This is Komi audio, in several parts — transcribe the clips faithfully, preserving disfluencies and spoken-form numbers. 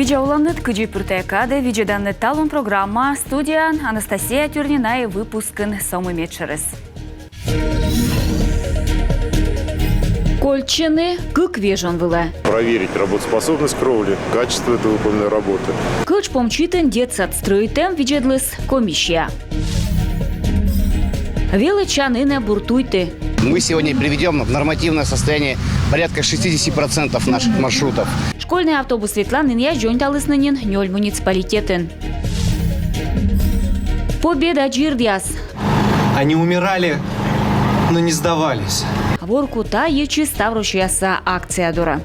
Видза оланныд, кыдзи пыр тайӧ кадӧ видзӧданныд «Талун» программа. Студияын Анастасия Тюрнина, и выпускын со мый медшӧрыс. Кольччӧны кык вежон вылӧ. Проверить работоспособность кровли, качество этой выполненной работы. Кӧч помчитын детсад стрӧитӧм видзӧдліс комиссия. Велӧдчанінӧ бур туйті. Мы сегодня приведем в нормативное состояние порядка шестидесяти процентов наших маршрутов. Школьнӧй автобус ветлан инъяс дзоньталісны нин нёль муниципалитетын. Победа дзирдъяс. Они умирали, но не сдавались. Воркута йитчис ставроссияса акция дорӧ.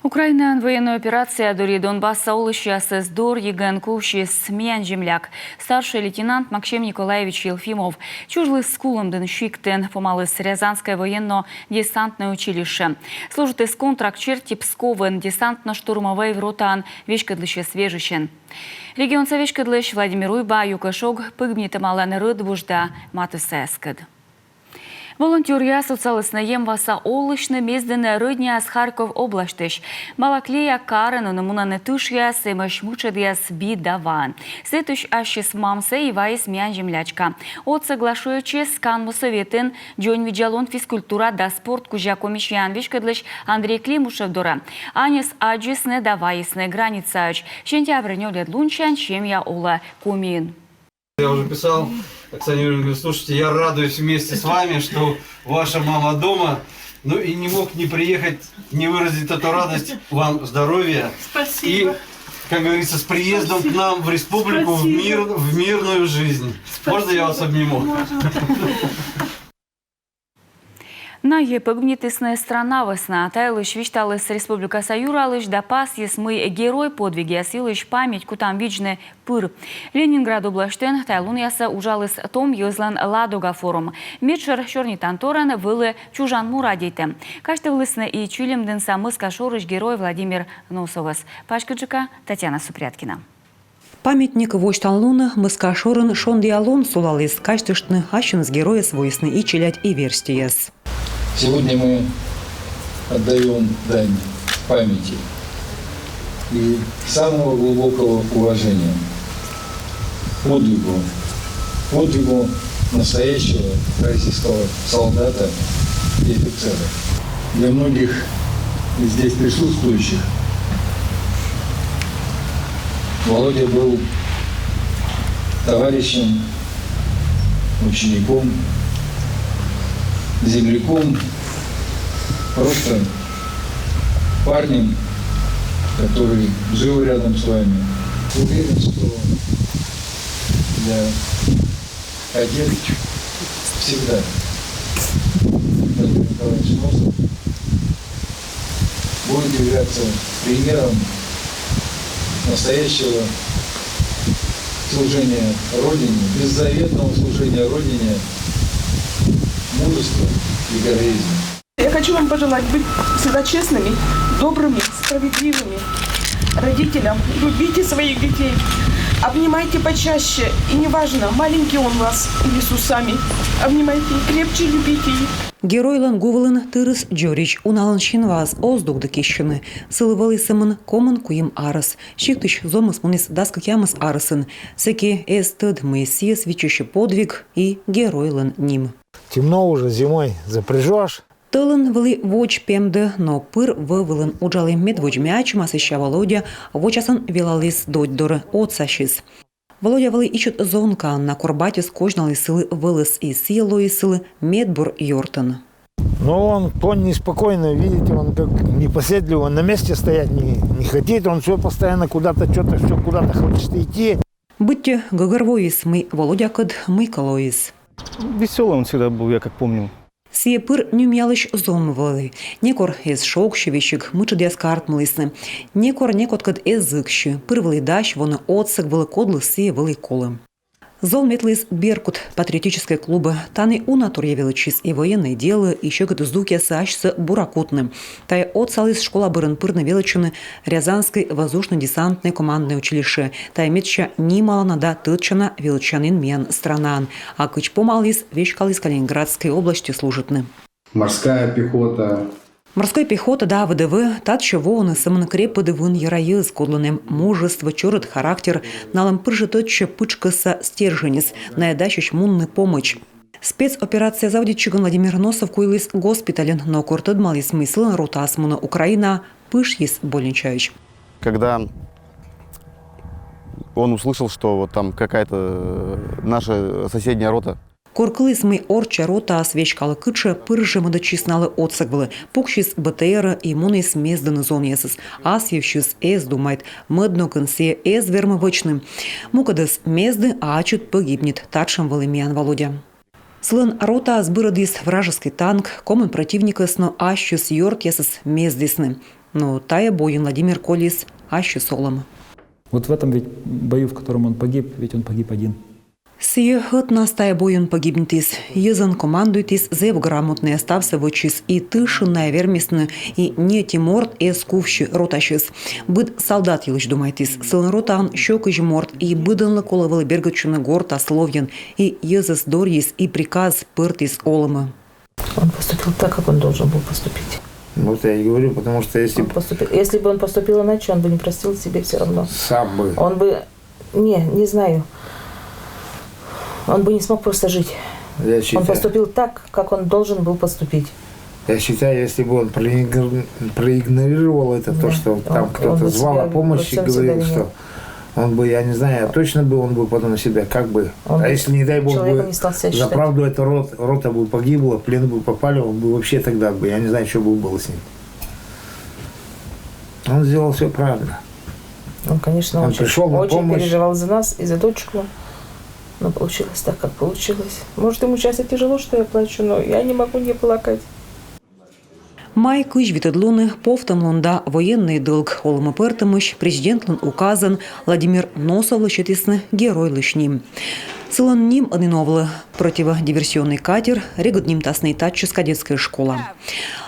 Украинаын военнӧй операция дорйи Донбасса олысьясӧс дорйигӧн кувсис миян земляк, старший лейтенант Максим Николаевич Елфимов. Чужліс Кулӧмдін сиктын, помаліс Рязанскӧй военно-десантнӧй училище. Служитіс контракт серти Псковын десантно-штурмовӧй ротаын веськӧдлысьӧс вежысьӧн. Регионса веськӧдлысь Владимир Уйба юкӧ шог пыгмнитӧмалӧн рӧдвуж да матыссаяскӧд. Волонтёръяс отсалісны Емваса олысьны мездыны рӧдняӧс Харьков обласьтысь. Балаклея карын нуны мунӧны тышъяс, эмӧсь мытшӧдъяс би да ваӧн. Сэтысь ассьыс мамсӧ и вайис миян землячка. Отсӧгла шыӧдчис канму сӧветын дзоньвидзалун, физкультура да спорт кузя комиссияӧн веськӧдлысь Андрей Климушев дорӧ. Аньӧс аддзисны да вайисны границаӧдз. Сентябрь нёльӧд лунсянь семья олӧ Комиын. Я уже писал Оксане Юрьевне, говорю: «Слушайте, я радуюсь вместе с вами, что ваша мама дома. Ну и не мог не приехать, не выразить эту радость. Вам здоровья. Спасибо. И, как говорится, с приездом к нам в республику, в мир, в мирную жизнь». Можно я вас обниму? Можно. Найӧ пыгмнитісны страна вӧсна. Та йылысь висьталіс республикаса юралысь да пасйис, мый герой подвигъяс йылысь память кутам видзны пыр. Ленинград обласьтын та лунъясӧ уджаліс том йӧзлӧн «Ладога» форум. Медшӧр сёрнитанторйӧн вӧлі чужан му радейтӧм. Казьтывлісны и Чилимдінса Мыскашорысь герой Владимир Носовӧс. Паськыдджыка Татьяна Супряткина. Памятник восьтан лунӧ Мыскашорын шондіа лун сулаліс. Казьтыштны ассьыныс геройӧс воисны и челядь, и верстьӧяс. Сегодня мы отдаём дань памяти и самого глубокого уважения подвигу, подвигу настоящего российского солдата и офицера. Для многих из здесь присутствующих Володя был товарищем, учеником, земляком, просто парнем, который жил рядом с вами. Уверен, что для кадет всегда Владимир Николаевич Носов будет являться примером настоящего служения Родине, беззаветного служения Родине, мужества и героизма. Я хочу вам пожелать быть всегда честными, добрыми, справедливыми. Родителям: любите своих детей, обнимайте почаще, и неважно, маленький он у вас или с усами, обнимайте и крепче любите их. Геройлӧн гу вылын тырыс дзоридз. Уналӧн синваыс оз дугды киссьыны. Сылы вӧлі сӧмын комын куим арӧс. Сиктысь зонмыс муніс дас кӧкъямыс арӧсын. Сэки эз тӧд, мый сійӧс виччысьӧ подвиг и геройлӧн ним. Темно уже, зимой запряжёшь. Тӧлын вӧлі водз пемдӧ, но пыр вӧв вылын уджалі. Медводз мячмӧ, сэсся Володя вочасӧн велаліс додь дорӧ, отсасис. Володя вӧлі ичӧт зонкаӧн на, кор батьыс козьналіс сылы вӧлӧс, и сійӧ лои сылы медбур ёртӧн. Но он конь неспокойный, видите, он как непоседливый, он на месте стоять не, не хотит, он всё постоянно куда-то, чё-то, всё куда-то хочет идти. Быттьӧ гӧгӧрвоис, мый Володякӧд мыйкӧ лоис. Весёлый он всегда был, я как помню. Сійӧ пыр нюмъялысь зон вӧлі. Некор эз шогсьы весиг, мытшӧдъяс кӧ артмылісны. Некор некодкӧд эз зыксьы. Пыр вӧлі дась воны отсӧг вылӧ, кодлы сійӧ вӧлі колӧ. Зон ветліс «Беркут» патриотическӧй клубӧ. Тані уна торйӧ велӧдчис и военнӧй делӧ, и сьӧкыд здукъясӧ асьсӧ бура кутны. Тайӧ отсаліс школа бӧрын пырны велӧдчыны Рязанскӧй воздушно-десантнӧй команднӧй училищеӧ. Тайӧ медся нималана да тӧдчана велӧдчанін миян странаын. А кыдз помаліс, веськаліс Калининградскӧй обласьтӧ служитны. Морская пехота, Морской пехота да ВДВ — татчӧ воӧны сӧмын крепыд вынйӧра йӧз, кодлӧн эм мужество, чорыд характер, налӧн пыр жӧ тӧдчӧ пытшкӧсса стерженьыс, найӧ дасьӧсь мунны помӧдз. Спецоперация заводитчигӧн Владимир Носов куйліс госпитальын, но кор тӧдмаліс, мый сылӧн ротаыс мунӧ Украинаӧ, пышйис больничаысь. Когда он услышал, что вот там какая-то, э, наша соседняя рота. Кор кыліс, мый орчча ротаыс веськалӧ кытшӧ, пыр жӧ мӧдӧдчис налы отсӧг вылӧ. Пуксис БТР-ӧ и муніс мездыны зонъясӧс. Ас йывсьыс эз думайт, мӧд ногӧн сійӧ эз вермы вӧчны. Мукӧдыс мезді, а ачыд погибнит. Татшӧм вӧлі миян Володя. Сылӧн ротаӧс бырӧдіс вражеский танк, комын прӧтивникӧс, но ассьыс ёртъясыс мездісны. Но тайӧ бойын Владимир колис ассьыс олӧм. Вот в этом ведь бою, в котором он погиб, ведь он погиб один. Сійӧ ӧтнас тайӧ бойын погибнитіс. Йӧзӧн командуйтіс, зэв грамотнӧя ставсӧ вӧчис, и тышын найӧ вермисны, и ни ӧти морт эз кувсьы ротасьыс. Быд салдат йылысь думайтіс. Сылӧн ротаын сё кызь морт, и быдӧнлы колӧ вӧлі бергӧдчыны гортас ловйӧн, и йӧзӧс дорйис, и приказ пӧртіс олӧмӧ. Он поступил так, как он должен был поступить. Вот я и говорю, потому что если Он поступил, если бы он поступил иначе, он бы не простил себе все равно. Сам бы. Он бы, не, не знаю. Он бы не смог просто жить. Я Он считаю, поступил так, как он должен был поступить. Я считаю, если бы он проигнор-, проигнорировал это, то, Да. что там Он, он кто-то бы звал себя о помощи, во всём говорил, всегда что виноват. Он бы, я не знаю, а точно бы он бы потом себя как бы. Он А бы если, не дай бог, человеком бы не стал себя за считать. Правду эта рот-, рота бы погибла, в плен бы попали, он бы вообще тогда бы, я не знаю, что бы было с ним. Он сделал все правильно. Он, конечно, Он очень, пришёл на очень помощь. Переживал за нас и за дочку. Но получилось так, как получилось. Может, ему сейчас и тяжело, что я плачу, но я не могу не плакать. Май кызь витӧд лунӧ повтӧмлун да военнӧй дӧлг олӧмӧ пӧртӧмысь президентлӧн указӧн Владимир Носовлы сетісны геройлысь ним. Сылӧн ним ӧні новлӧ противодиверсионный катер, регыд нимтасны и татчӧс кадетскӧй школа.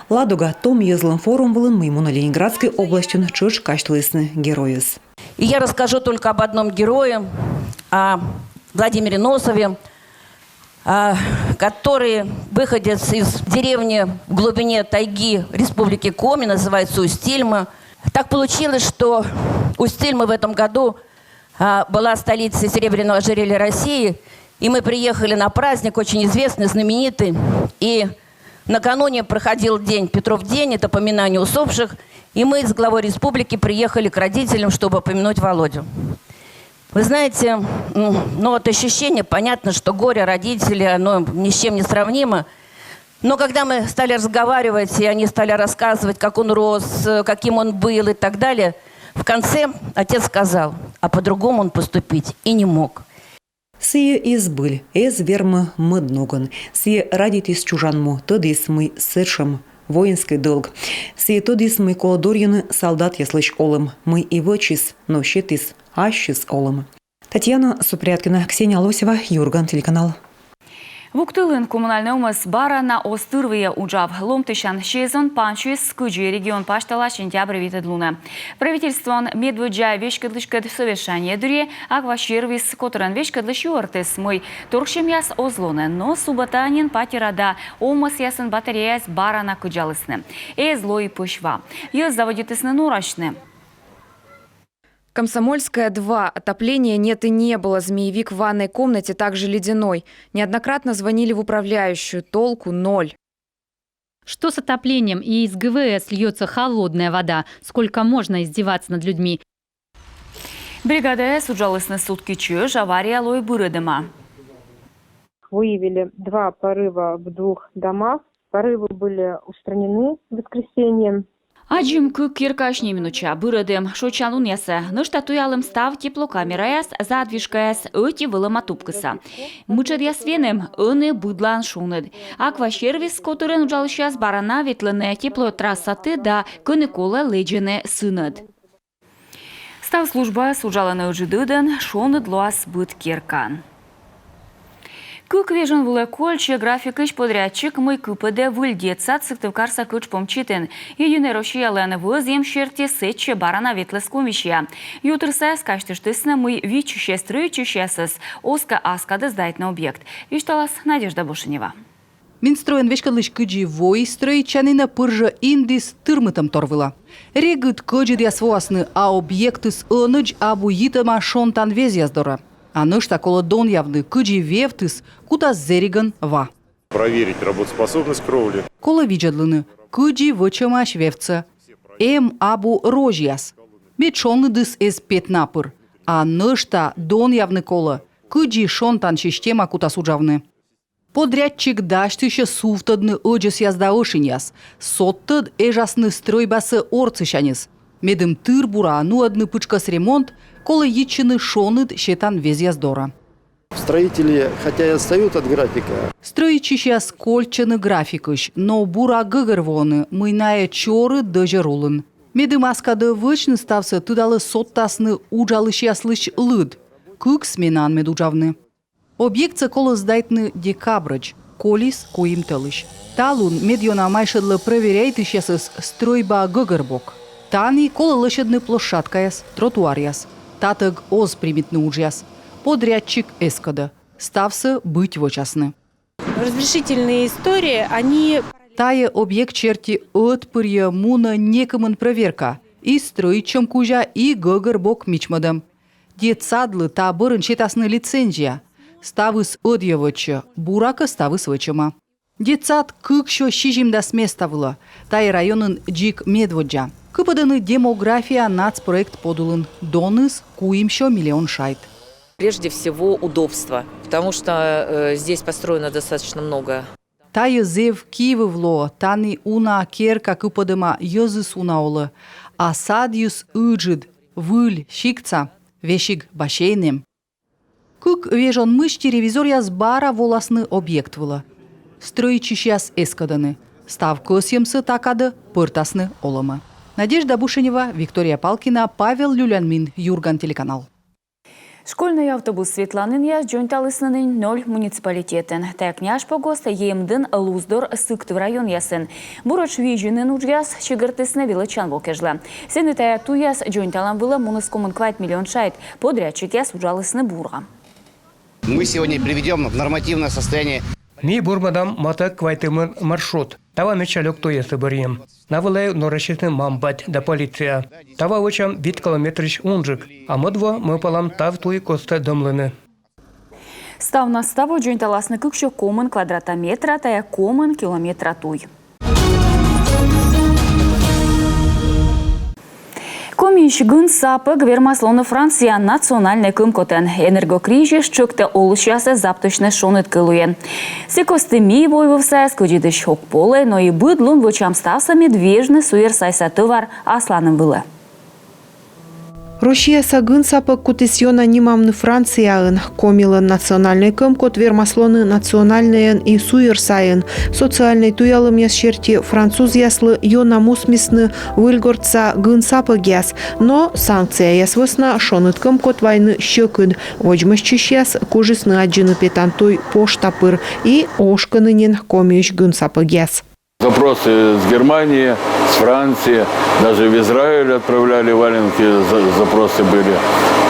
«Ладога» том йӧзлӧн форум вылын, мый мунӧ Ленинградскӧй областьын, тшӧтш казьтылісны геройӧс. И я расскажу только об одном герое, о Владимире Носове, а, который выходец из деревни в глубине тайги Республики Коми, называется Усть-Цильма. Так получилось, что Усть-Цильма в этом году, а, была столицей серебряного ожерелья России, и мы приехали на праздник, очень известный, знаменитый, и накануне проходил день, Петров день, это поминание усопших, и мы с главой республики приехали к родителям, чтобы помянуть Володю. Вы знаете, м, ну вот ощущение, понятно, что горе родителей, оно ни с чем не сравнимо. Но когда мы стали разговаривать, и они стали рассказывать, как он рос, э, каким он был и так далее, в конце отец сказал: «А по-другому он поступить и не мог». Сійӧ и збыль эз вермы мӧд ногӧн. Сійӧ радейтіс чужан му, тӧдіс, мый сэтшӧм воинскӧй дӧлг. Сійӧ тӧдіс, мый колӧ дорйыны салдатъяслысь олӧм, мый и вӧчис, но сетіс ассьыс олӧм. Татьяна Супряткина, Ксения Лосева, «Юрган» телеканал. Вуктылын коммунальнӧй овмӧс бара на оз тырвыйӧ уджав. Ломтысян сезон пансис кыдзи регион пасьтала сентябрь витӧд лунӧ. Правительствоӧн медводдза веськӧдлыськӧд совещание дырйи аквасервис котырӧн веськӧдлысь юӧртіс, мый торксьӧмъяс оз лоны, но субӧтаӧн нин патера да овмӧсъясын батареяяс бара на кыдзалісны. Эз ло и пӧсь ва. Йӧз заводитісны норасьны. Комсомольская, два. Отопления нет и не было. Змеевик в ванной комнате также ледяной. Неоднократно звонили в управляющую. Толку ноль. Что с отоплением? И из ГВС льётся холодная вода. Сколько можно издеваться над людьми? Бригадаяс уджалісны сутки чӧж, авария лои бырӧдӧма. Выявили два порыва в двух домах. Порывы были устранены в воскресенье. Аддзим кык керкаысь неминуча бырӧдӧм шойччан лунъясӧ. Нӧшта туялім став теплокамераяс, задвижкаяс, ӧти вӧлӧма тупкӧса. Мытшӧдъяс венӧм, ӧні быдлаын шоныд. Аквасервис котырын уджалысьяс бара на ветлӧны теплотрассатӧ да, кӧні колӧ, лэдзӧны сынӧд. Став службаыс уджалӧны ыджыд ӧдӧн, шоныд лоас быд керкаын. Кык вежон вылӧ кольччӧ графикысь подрядчик, мый кыпӧдӧ выль детсад Сыктывкарса кытш помчитын. Единӧй Россиялӧн вӧзйӧм серти сэтчӧ бара на ветліс комиссия. Ютырсаяс казьтыштісны, мый виччысьӧ стрӧитчысьясӧс оз кӧ аскадӧ сдайтны объект. Висьталас Надежда Бошенева. Минстройӧн веськӧдлысь Кыдзи воис стрӧитчанінӧ, пыр жӧ индіс тырмытӧмтор вылӧ. Регыд кӧдзыдъяс воасны, а объектыс ӧнӧдз абу йитӧма шонтан везъяс дорӧ. А нӧшта колӧ донъявны, кыдзи вевтыс кутас зэригӧн ва. Проверить работоспособность кровли. Колӧ видзӧдлыны, кыдзи вӧчӧмаӧсь вевтсӧ. Эм абу розьяс, мед шоныдыс эз пет на пыр. А нӧшта донъявны колӧ, кыдзи шонтан система кутас уджавны. Подрядчик дасьтысьӧ сувтӧдны ӧдзӧсъяс да ӧшиньяс. Содтӧд эжасны стрӧйбасӧ ортсысяньыс. Медым тыр-бура нуӧдны пытшкӧс ремонт, колӧ йитчыны шоныд сетан везъяс дорӧ. Строители, хотя и отстают от графика. Стрӧитчысьяс кольччӧны графикысь, но бура гӧгӧрвоӧны, мый найӧ чорыд дӧзьӧр улын. Медым аскадӧ вӧчны ставсӧ, тыдалӧ, содтасны уджалысьяслысь лыд. Кык сменаӧн мед уджавны. Объектсӧ колӧ сдайтны декабрӧдз, колис куим тӧлысь. Талун медъёна майшӧдлӧ проверяйтысьясӧс стрӧйба гӧгӧрбок. Тані колӧ лӧсьӧдны площадкаяс, тротуаръяс. Татӧг оз примитны уджъяс. Подрядчик эскӧдӧ, ставсӧ быть вӧчасны. Разрешительные истории, они... Тайӧ объект серти ӧтпырйӧ мунӧ некымын проверка: и стрӧитчӧм кузя, и гӧгӧрбок мичмӧдӧм. Детсадлы та бӧрын сетасны лицензия. Ставыс ӧдйӧ вӧчсьӧ, буракӧ, ставыс вӧчӧма. Детсад кыксё сизимдас места вылӧ. Тайӧ районын дзик медводдза. Кыпӧдӧны «Демография» нацпроект подулын. Доныс куимсё миллион шайт. Прежде всего, удобство, потому что, э, здесь построено достаточно много. Тайӧ зэв кивыв лоӧ, тані уна керка кыпӧдӧма, йӧзыс уна олӧ. А садйыс ыджыд, выль, сиктса, весиг бассейн эм. Кык вежон мысти ревизоръяс бара воласны объект вылӧ. Стрӧитчысьяс эскӧдӧны, став кӧсйӧмсӧ та кадӧ пӧртасны олӧмӧ. Надежда Бушенева, Виктория Палкина, Павел Люлянмин, «Юрган» телеканал. Школьнӧй автобус ветланінъяс дзоньталісны нин нёль муниципалитетын. Тайӧ Княжпогост, Емдін, Луздор, Сыктыв районъясын. Буретш Визинын уджъяс чигӧртісны велӧдчан во кежлӧ. Сэні тайӧ туйяс дзоньталӧм вылӧ муніс комын квайт миллион шайт. Подрядчикъяс уджалісны бура. Мы сегодня приведём в нормативное состояние. Ми бурмӧдам матӧ квайтымын маршрут. Таво медся лёк туйясӧ бӧрйим. На вылӧ норасисны мам-бать да полиция. Таво вӧчам вит километрысь унджык. А мӧд во мӧвпалам тав туй костӧ дӧмлыны. Ставнас таво дзоньталасны кыксё комын квадрата метра, тайӧ комын километра туй. Комиысь гын сапӧг вермас лоны Францияын национальнӧй кӧмкотӧн. Энергокризис тшӧктӧ олысьясӧс заптысьны шоныд кӧлуйӧн. Сы кості ми войвывсаяс кӧдзыдысь ог полӧй, но и быд лун вӧчам ставсӧ, мед вежны суйӧр сайса тӧвар асланым вылӧ. Россияса гын сапӧг кутіс ёна нимавны Францияын. Комилӧн национальнӧй кӧмкот вермас лоны национальнӧйӧн и суйӧр сайын. Социальнӧй туялӧмъяс серти французъяслы ёна мусмисны Выльгортса гын сапӧгъяс. Но санкцияяс вӧсна шоныд кӧмкот вайны сьӧкыд. Водзмӧстчысьяс кужисны аддзыны петан туй пошта пыр и ошкӧны нин Комиысь гын сапӧгъяс. Запросы с Германии, с Франции, даже в Израиль отправляли валенки, за- запросы были.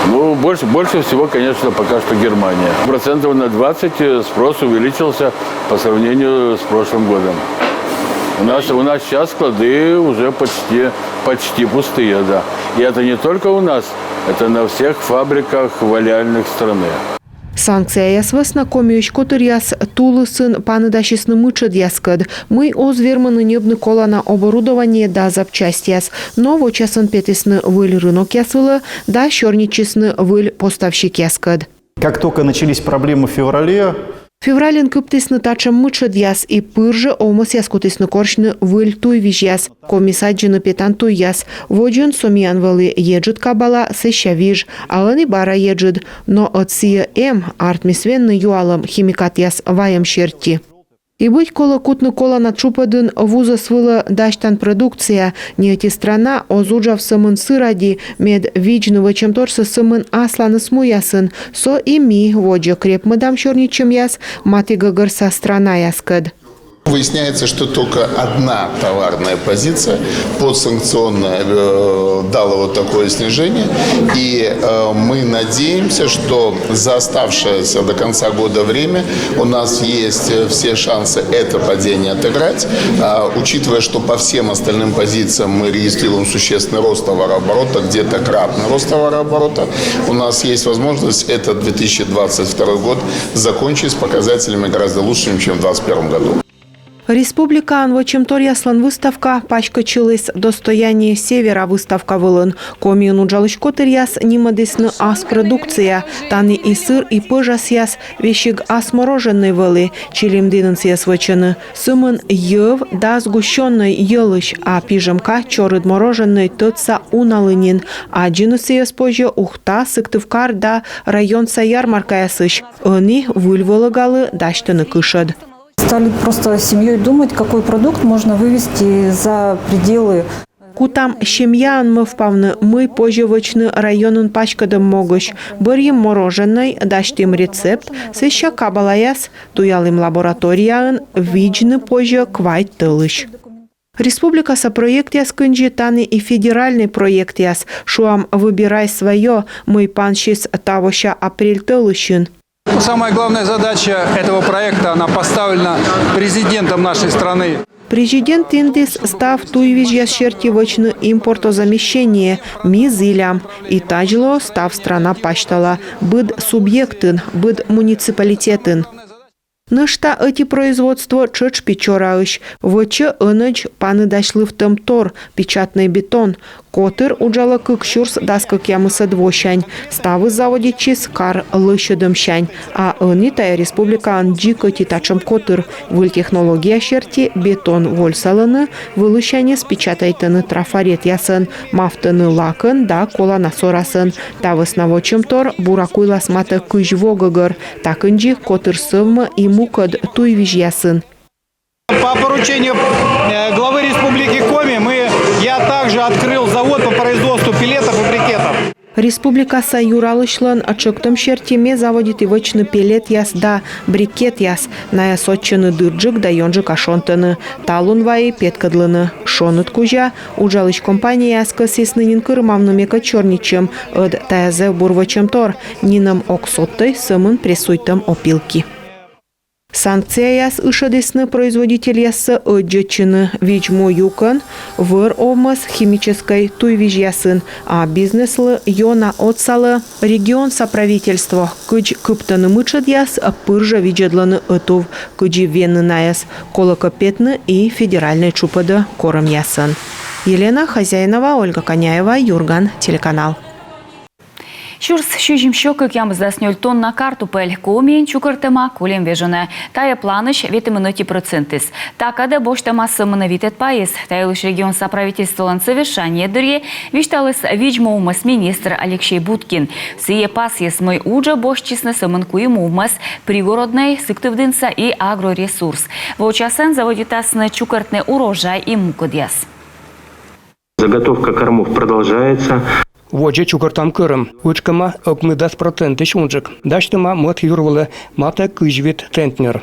Ну, больше, больше всего, конечно, пока что Германия. Процентов на двадцать, э, спрос увеличился по сравнению с прошлым годом. У нас, у нас сейчас склады уже почти, почти пустые, да. И это не только у нас, это на всех фабриках валяльных страны. Санкцияяс вӧсна Комиысь котыръяс тулысын паныдасисны мытшӧдъяскӧд, мый оз вермыны ньӧбны колана оборудование да запчастьяс. Но вочасӧн петісны выль рынокъяс вылӧ да сёрнитчисны выль поставщикъяскӧд. Как только начались проблемы в феврале, Февральын кыптісны татшӧм мытшӧдъяс, и пыр жӧ овмӧсъяс кутісны корсьны выль туйвизьяс. Комиыс аддзыны петан туйяс. Водзын со миян вӧлі еджыд кабала, сэсся виж, а ӧні бара еджыд. Но ӧд сійӧ эм, артмис венны юалӧм химикатъяс вайӧм серти. И быть колӧ кутны колана тшупӧдын вузӧс вылӧ дасьтан продукция. Ни ӧти страна оз уджав сӧмын сы ради, мед видзны вӧчӧмторсӧ сӧмын асланыс муясын. Со и ми водзӧ крепмӧдам сёрнитчӧмъяс матігӧгӧрса странаяскӧд. Выясняется, что только одна товарная позиция подсанкционная э, дала вот такое снижение. И э, мы надеемся, что за оставшееся до конца года время у нас есть э, все шансы это падение отыграть. А, учитывая, что по всем остальным позициям мы регистрируем существенный рост товарооборота, где-то кратный рост товарооборота, у нас есть возможность этот две тысячи двадцать второй год закончить с показателями гораздо лучшими, чем в двадцать первом году. Республикаын вӧчӧмторъяслӧн выставка паськӧдчыліс «Достояние Севера» выставка вылын. Комиын уджалысь котыръяс нимӧдісны ас продукция. Тані и сыр, и пӧжасъяс, весиг ас мороженый вӧлі. Чилимдінын сійӧс вӧчӧны. Сӧмын йӧв да сгущённӧй йӧлысь, а пижӧмка чорыд мороженый тӧдса уналы нин. Аддзыны сійӧс позьӧ Ухта, Сыктывкар да районса ярмаркаясысь. Ӧні выль волігалы дасьтӧны кышӧд. Стали просто семьей думать, какой продукт можно вывести за пределы. Кутам семьяӧн мӧвпавны, мый позьӧ вӧчны районын паськӧдӧм могысь. Бӧрйим мороженый, дасьтім рецепт, сэсся кабалаяс, туялім лабораторияын, видзны позьӧ квайт тӧлысь. Республикаса проектъяс кындзи тані и федеральнӧй проектъяс, шуам, «Выбирай своё», мый пансис тавося апрель тӧлысьын. Самая главная задача этого проекта, она поставлена президентом нашей страны. Президент индіс став туйвизьяс серти вӧчны импортозамещение, ми зілям. И тадз лоӧ став страна пасьтала, быд субъектын, быд муниципалитетын. Нӧшта ӧти производство Чечпи чораысь. Вӧчӧ ӧнӧдз паныдасьлывтӧм тор, печатный бетон. Котыр уджалӧ кык сюрс дас кӧкъямысӧд восянь. Ставыс заводитчис кар лӧсьӧдӧмсянь. А ӧні тайӧ республикаын дзик ӧти татшӧм котыр. Выль технология серти бетон вольсалӧны, вылысяньыс печатайтӧны трафаретъясӧн, мавтӧны лакӧн да колана сорасӧн. Та вӧсна вӧчӧмтор бура куйлас матӧ кызь во гӧгӧр. Та кындзи котыр сӧвмӧ и мукӧд туйвизьясын. По поручению э, главы Республики Коми мы, я также открыл завод по производству пеллетов и брикетов. Республикаса юралысьлӧн ӧтчӧктӧм серти ме заводиті вӧчны пеллетъяс да брикетъяс. Найӧ сотчӧны дырджык да ёнджыка шонтӧны. Талун вайи петкӧдлыны. Шоныд кузя уджалысь компанияяс кӧсйисны нин кырымавны мекӧд сёрнитчӧм, ӧд тайӧ зэв бур вӧчӧмтор. Нинӧм ог содтӧй, сӧмын прессуйтӧм опилки. Санкцияяс ышӧдісны производительяссӧ ӧддзӧдчыны. Видз-му юкӧн вӧр овмӧс химическӧй туйвизьясын, а бизнеслы ёна отсалӧ. Регионса правительство, кыдз кыптӧны мытшӧдъяс, пыр жӧ видзӧдлӧны ӧтув, кыдзи венны найӧс, колӧкӧ петны и федеральнӧй тшупӧдӧ корӧмъясӧн. Елена Хозяинова, Ольга Коняева, Юрган телеканал. Сюрс сизимсё кӧкъямысдас нёль тонна картупель Комиын чукӧртӧма кольӧм вежонӧ. Тайӧ планысь ветымын ӧти процентыс. Та кадӧ босьтӧма сӧмын витӧд пайыс. Та йылысь регионса правительстволӧн совещание дырйи висьталіс видз-му овмӧс министр Алексей Будкин. Сійӧ пасйис, мый уджӧ босьтчисны сӧмын куим овмӧс: Пригороднӧй, Сыктывдінса и Агроресурс. Вочасӧн заводитасны чукӧртны урожай и мукӧдъяс. Заготовка кормов продолжается. Водзӧ чукӧртам кӧрӧм. Ытшкӧма ӧкмысдас процентысь унджык. Дасьтӧма мӧд юр вылӧ матӧ кызь вит центнер.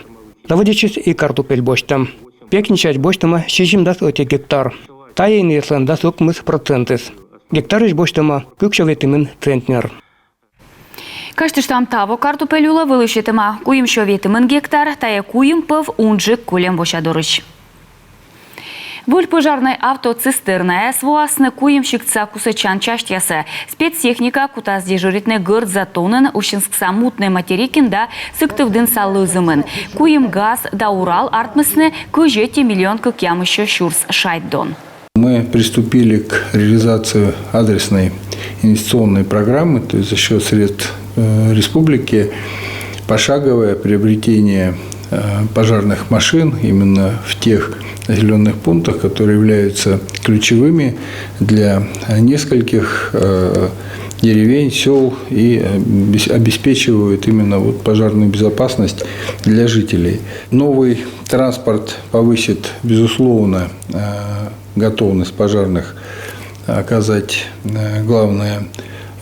Заводитчис и картупель босьтӧм. Пекничаысь босьтӧма сизимдас ӧти гектар. Тайӧ инъяслӧн дас ӧкмыс процентыс. Гектарысь босьтӧма кыксё ветымын центнер. Казьтыштам, таво картупель улӧ вылӧ сетӧма куимсё ветымын гектар, тайӧ куим пӧв унджык кольӧм вося дорысь. Выль пожарнӧй автоцистернаяс воасны куим сиктса кусӧдчан частьясӧ. Спецтехника кутас дежуритны Гӧрд Затонын, Усинскса Мутнӧй материкын да Сыктывдінса Лӧзымын. Куим ГАЗ да Урал артмисны кызь ӧти миллион кӧкъямыссё сюрс шайт дон. Мы приступили к реализации адресной инвестиционной программы, то есть за счет средств э, республики пошаговое приобретение э, пожарных машин именно в тех населенных пунктах, которые являются ключевыми для нескольких э, деревень, сел и э, бес- обеспечивают именно вот пожарную безопасность для жителей. Новый транспорт повысит, безусловно, э, готовность пожарных оказать, э, главное,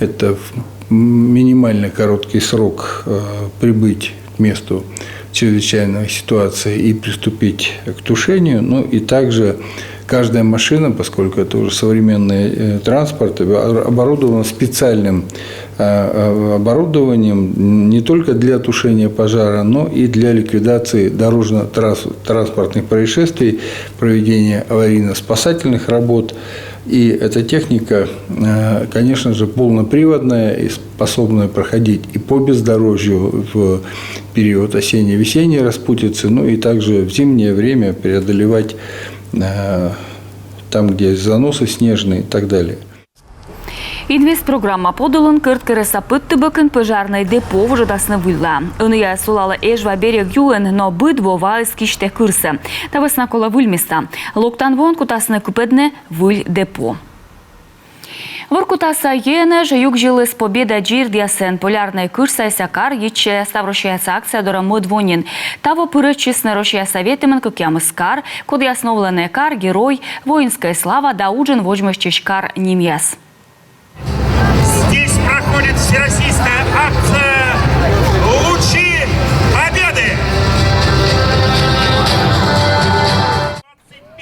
это в минимально короткий срок э, прибыть к месту чрезвычайной ситуации и приступить к тушению. Ну и также каждая машина, поскольку это уже современный э, транспорт, обо- оборудована специальным э, э, оборудованием не только для тушения пожара, но и для ликвидации дорожно-транспортных происшествий, проведения аварийно-спасательных работ. И эта техника, э, конечно же, полноприводная и способная проходить и по бездорожью в период осенне-весенней распутицы, ну и также в зимнее время преодолевать э, там, где заносы снежные и так далее. Инвест программа подулын Кӧрткерӧса пӧдтыбӧкын пӧжарнӧй депо вуджӧдасны выльлаӧ. Ӧнія сулалӧ Эжва берег юын, но быд во ваыс кисьтӧ кырсӧ. Та вӧсна колӧ выль места. Локтан воын кутасны кыпӧдны выль депо. Воркутаса енэж югзиліс Победа дзирдъясӧн. Полярнӧй кышсайса кар йитчӧ ставроссияса акция дорӧ мӧд во нин. Таво пырӧдчисны Россияса ветымын кӧкъямыс кар, кодъяс новлӧны «Кар-герой», «Воинская слава» да «Уджын водзмӧстчысь кар» нимъяс. Здесь проходит всероссийская акция «Лучи Победы».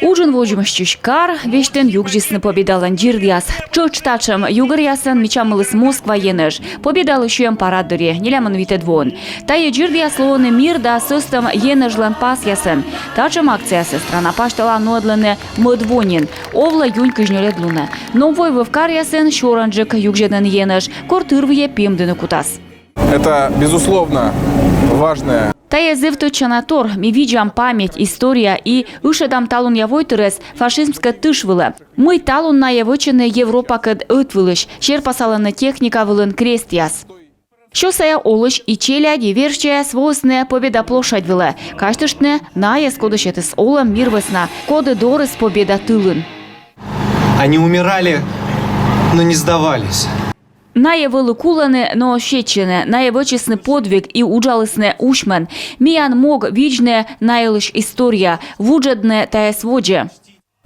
Уджын водзмӧстчысь кар весьтӧн югзисны Победалӧн дзирдъяс. Тшӧтш татшӧм югӧръясӧн мичаммыліс Москва енэж Победалы сиӧм парад дырйи нелямын витӧд воын. Тайӧ дзирдъяс лоӧны мир да сӧстӧм енэжлӧн пасъясӧн. Татшӧм акциясӧ страна пасьтала нуӧдлӧны мӧд во нин, овлӧ, юнь кызь нёльӧд лунӧ. Ном войвыв каръясын сёрӧнджык югзьӧдӧны енэж, кор тырвыйӧ пемдыны кутас. Это, безусловно, важное. Тайӧ зэв тӧдчана тор. Ми видзам память, история и ышӧдам талунъя войтырӧс, фашизмскӧд тыш вылӧ. Мый талун найӧ вӧчӧны Европакӧд ӧтвылысь, серпасалӧны техника вылын крестъяс. Сё сайӧ олысь и челядь, и верстьӧяс воисны Победа площадь вылӧ. Казьтыштны, найӧс, коді сетіс олӧм мир вӧсна, коді дорйис Победа тылын. Они умирали, но не сдавались. Найӧ вӧлі кулӧны, но оз сетчыны. Найӧ вӧчисны подвиг и уджалісны усьмӧн. Миян мог видзны найӧлысь история, вуджӧдны тайӧс водзӧ.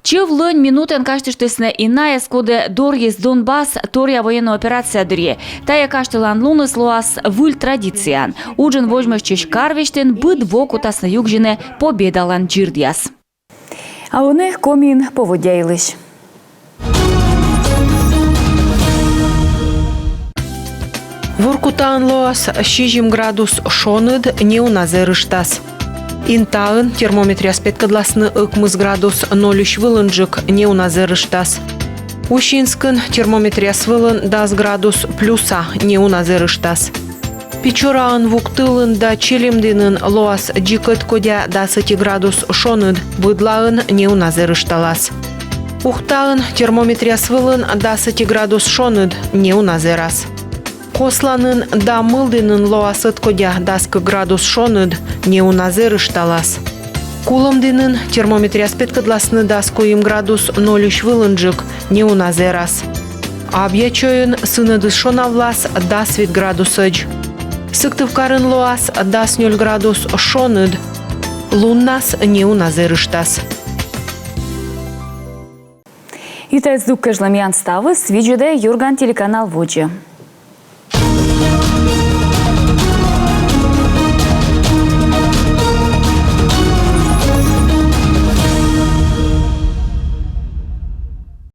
Чӧв-лӧнь минутӧн казьтыштісны и найӧс, коді дорйис Донбасс торъя военнӧй операция дырйи. Тайӧ казьтылан луныс лоас выль традицияӧн. Уджын водзмӧстчысь кар весьтын быд во кутасны югзьыны Победалӧн дзирдъяс. А ӧні Комиын поводдя йылысь. Воркутаын лоас сизим градус шоныд, неуна зэрыштас. Интаын термометръяс петкӧдласны ӧкмыс градус нольысь вылынджык, неуна зэрыштас. Усинскын термометръяс вылын дас градус плюса, неуна зэрыштас. Печораын, Вуктылын да Чилимдінын лоас дзик ӧткодя дас ӧти градус шоныд, быдлаын неуна зэрышталас. Ухтаын термометръяс вылын дас ӧти градус шоныд, неуна зэрас. Косланын да Мылдінын лоас ӧткодя дас кык градус шоныд, неуна зэрышталас. Кулӧмдінын термометръяс петкӧдласны дас куим градус нольысь вылынджык, неуна зэрас. Абъячойын сынӧдыс шонавлас дас вит градусӧдз. Сыктывкарын лоас дас нёль градус шоныд. Луннас неуна зэрыштас. И тайӧ здук кежлӧ миян ставыс. Видзӧдӧй «Юрган» телеканал водзӧ.